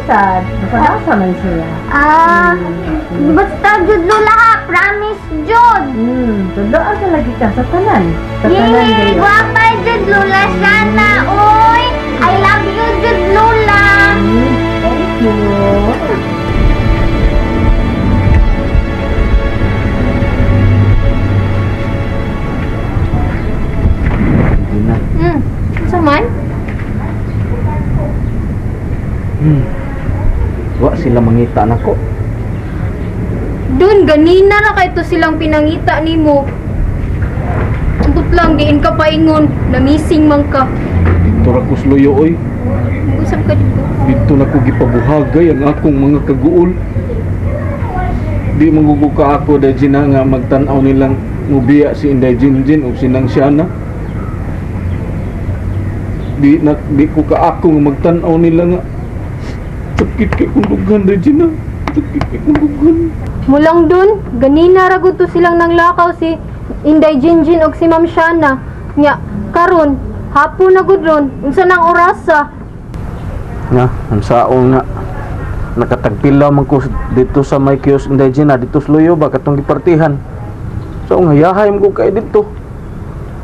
sad. Basta man siya. Ah, basta jud, Lola, ha, promise jud. Tudloan sa lagi ka sa tanan. Sa tanan Yay, gayon. Gwapa jud Lola Shana, oy. I love you jud, Lola. Thank you. Gina. Unsa man? Wa sila mangita nako. Dun, ganina ra kay to silang pinangita nimo. Ambot lang, diin ka paingon, na-missing man ka. Dito ra ko sluyo oy. Usap ka dito. Dito na ko gipabuhagay ang akong mga kaguol. Di mangugo ka ako dahil Gina nga magtan-aw nilang mubiya si Inday Jinjin o si Nang Siana. Di na di ko ka ako nga magtan-aw nila nga sakit kay kong dughan dahil Gina. Sakit kay kong dughan. Mulang dun, ganina ra gud to silang nanglakaw si Inday Jinjin og si Ma'am Shana. Nya, karon hapon na gud ron, unsa nang orasa? Nga, ang saong nga nakatagpila man ko dito sa may kiosk Inday Gina dito sa Luyo ba katong gipartihan. So nga yahay man ko kay dito.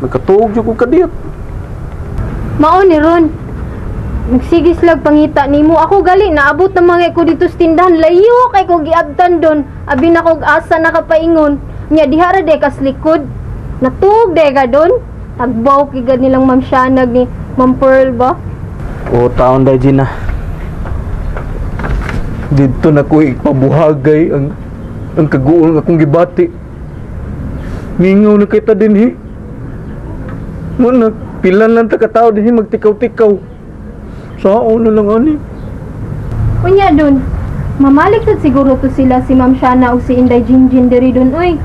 Nakatuog jud ko kadiyot. Mao ni ron. Nagsige slag pangita nimo. Ako gali naabot na mga ko dito sa tindahan. Layo kay ko giabtan don. Abi na kog asa nakapaingon. Nya diha ra day kas likod. Natuog day ka don. Tagbaw kigad nilang Ma'am Shanag ni Ma'am Pearl ba? O taon Day Gina. Dito na ko ipabuhagay ang kaguol nga akong gibati. Mingaw na kita dinhi. Muna, pila lang ta ka tawo dinhi magtikaw-tikaw. Sao na lang ani. Unya dun, mamalik sad siguro to sila si Ma'am Shana o si Inday Jinjin diri dun oy.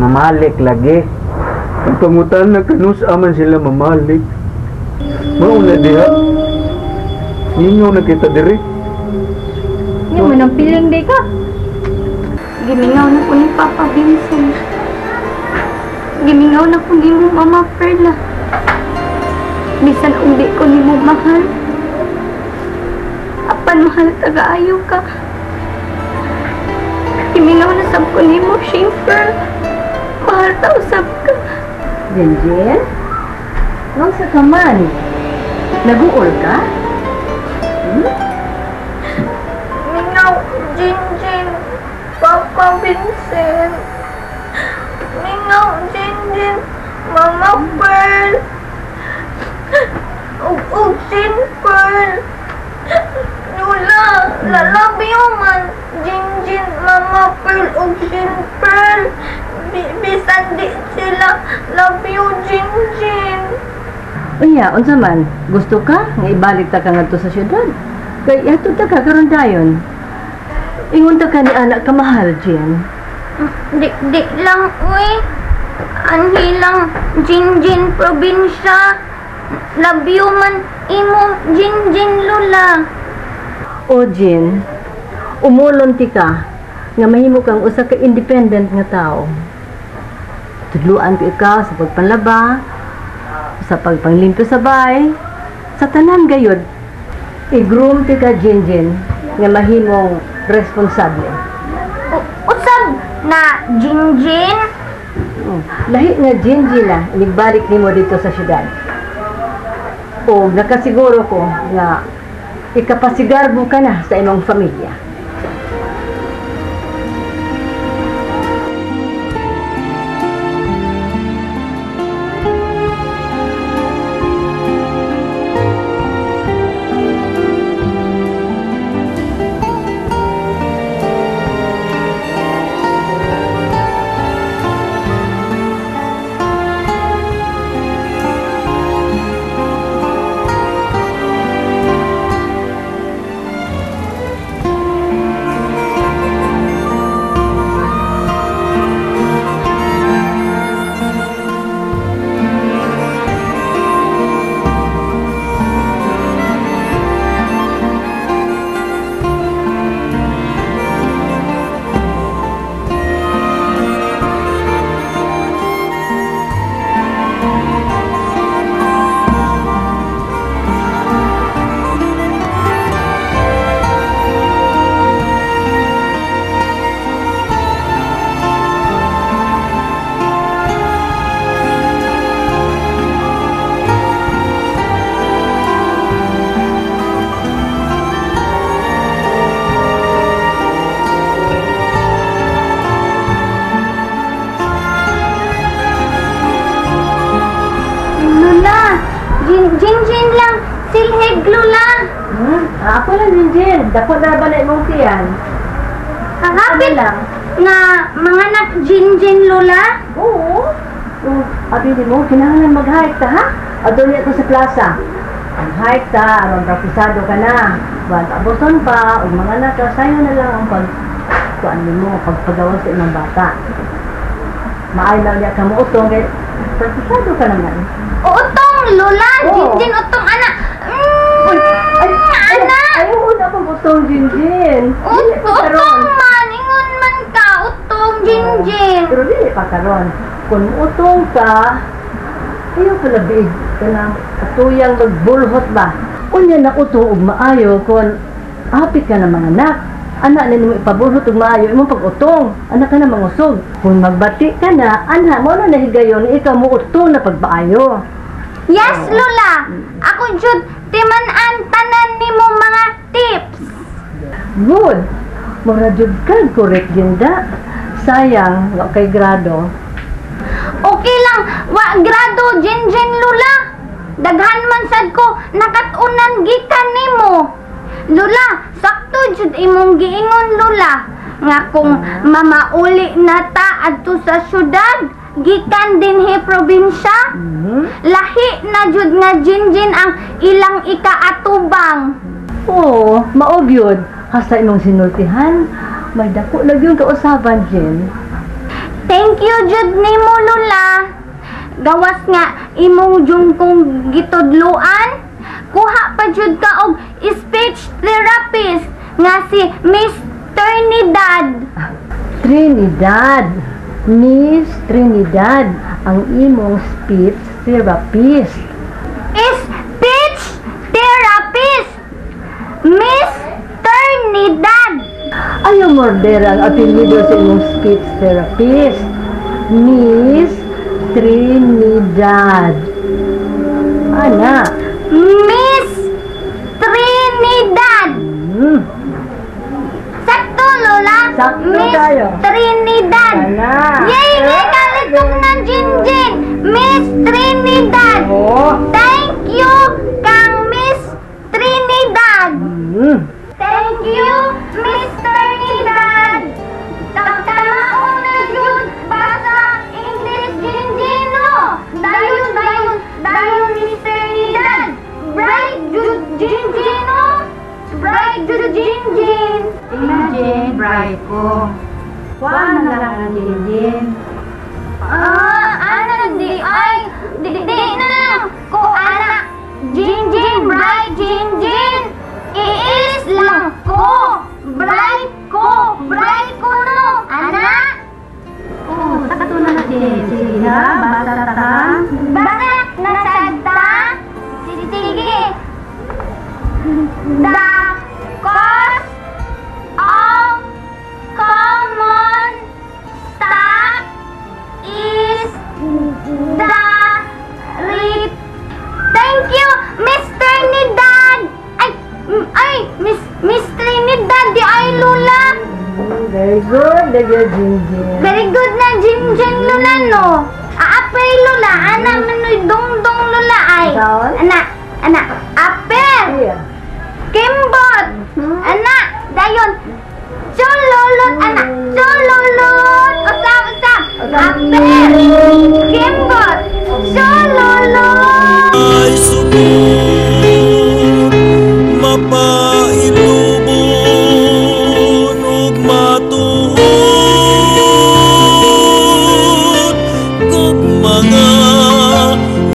Mamalik lagi. Ang pangutan na kanus aman sila mamalik. Mao na diha. Mingaw na kita diri. Nya man ang piling day ka. Gimingaw na ko ni Papa Vincent. Gimingaw na ko ni mo Mama Perla. Bisan ug di ko nimo mahal. Apan mahal tagaayo ka. Gimingaw na sab ko nimo, Shane Pearl. Mahal ta usab ka. Jinjin? Nung sa ka man? Naguol ka? Mingaw, Jinjin, Papa Vincent. Mingaw, Jinjin, Mama Pearl. Ug Jin Pearl. Lula, lalabi man. Jinjin, Mama Pearl, ug Jin Pearl. Bisan di sila love you, Jinjin. Unya, unsa man? Gusto ka nga ibalik ta ka ngadto sa syudad? Kay ihatod ta ka karon dayon. Ingon ta ka ni anak ka mahal, Jin. Di, di lang, uy. Anhi lang, Jinjin probinsya. Love you man, imo, Jinjin, Lula. O, Jin, umulon ti ka nga mahimo kang usa ka independent nga tao. Tudluan ko ikaw sa pagpanlaba, sa pagpanglimpyo sa bay, sa tanan gayod. I-groom ti ka, Jinjin, nga mahimong responsable. Usab na, Jinjin? Lahi nga Jinjin na, inigbalik nimo dito sa syudad. O nakasiguro ko nga ikapasigarbo ka na sa imong pamilya. Jinjin lang, silhig, Lola. Ako lang, Jinjin. Dako na ba na imong tiyan? Hapit Ano lang? Nga manganak, Jinjin, Lola. Oo. Oh, abi nimo, kinahanglan mag-hike ta, ha? Adto ko sa plaza. Ang hike ta, aron praktisado ka na. Buwan abuson pa, ug manganak ka, sayo na lang ang pag kuan nimo, pagpagawas sa imong bata. Maayo na unya ka mo utong kay praktisado ka naman. Utong, Lola. Oo. Jinjin, utong, anak. Uy, ay, ay, Anak. Ay, oo na pag utong, Jinjin. Dili pa karon. Utong man, ingon man ka, utong, Jinjin. Pero dili pa karon. Kung utong ka, ayaw pala biig kanang katuyang magbulhot ba. Unya na utong og maayo kung apit ka na manganak. Ana na nimo ipabulhot og maayo imong pag-utong. Anak ka na mangusog. Kung magbati ka na, ana mo na nahigayon ikaw mo utong na pagpaayo. Yes, Lola. Ako jud timan-an tanan nimo mga tips. Good. Mura jud kag correct ginda. Sayang, wa kay grado. Okay lang, wa grado, Jinjin, Lola. Daghan man sad ko nakat-unan gikan nimo. Lola, sakto jud imong giingon, Lola, nga kung mamauli na ta adto sa syudad gikan dinhi probinsya, lahi na jud nga, Jinjin, ang ilang ikaatubang. Oo, mao gyud. Hasta imong sinultihan, may dako na gyud kausaban, Jin. Thank you jud nimo, Lola. Gawas nga imong jung kong gitudluan, kuha pa jud ka og speech therapist nga si Miss Trinidad. Trinidad. Miss Trinidad, ang imong speech therapist. Speech therapist Miss Trinidad. Ayaw morder ang apelyido sa imong speech therapist. Miss Trinidad. Ana. Miss Trinidad. Sakto, Lola. Sakto Miss tayo. Trinidad. Ana. Yay! Ngay kalitok ng Jinjin! Miss Trinidad! Oh. Thank you kang Miss Trinidad! Thank you, Miss Trinidad! Tamtamao na jud basa English, Jinjin, no! Dayon, dayon, dayon, Miss Trinidad! Bright jud, Jinjin, no! Bright jud, Jinjin! Imagine, bright ko. Kuan na lang ang Jinjin. Ah, ana di ay di, di na lang ko ana, Jinjin, bright Jinjin. Iis lang ko. Bright ko, bright ko no. Ana, Oh, sakto na natin. Sige ha, basta ta. Basta nasagta. Sige. The cost of common stock is the rate. Thank you, Miss Trinidad. Ay, ay, Miss Trinidad, di ay, Lola. Very good, very good, Jinjin. Very good na, Jinjin, Lola, no. Aapay, Lola, ana manoy dongdong, Lola, ay. Ikaw? Ana, ana, apel. Yeah. Kimbot. Ana, dayon. Chululot, ana. Chululot. Usap, usap. Apel. Kimbot. Chululot. Ay sugod mapailubon ug matuod kog mga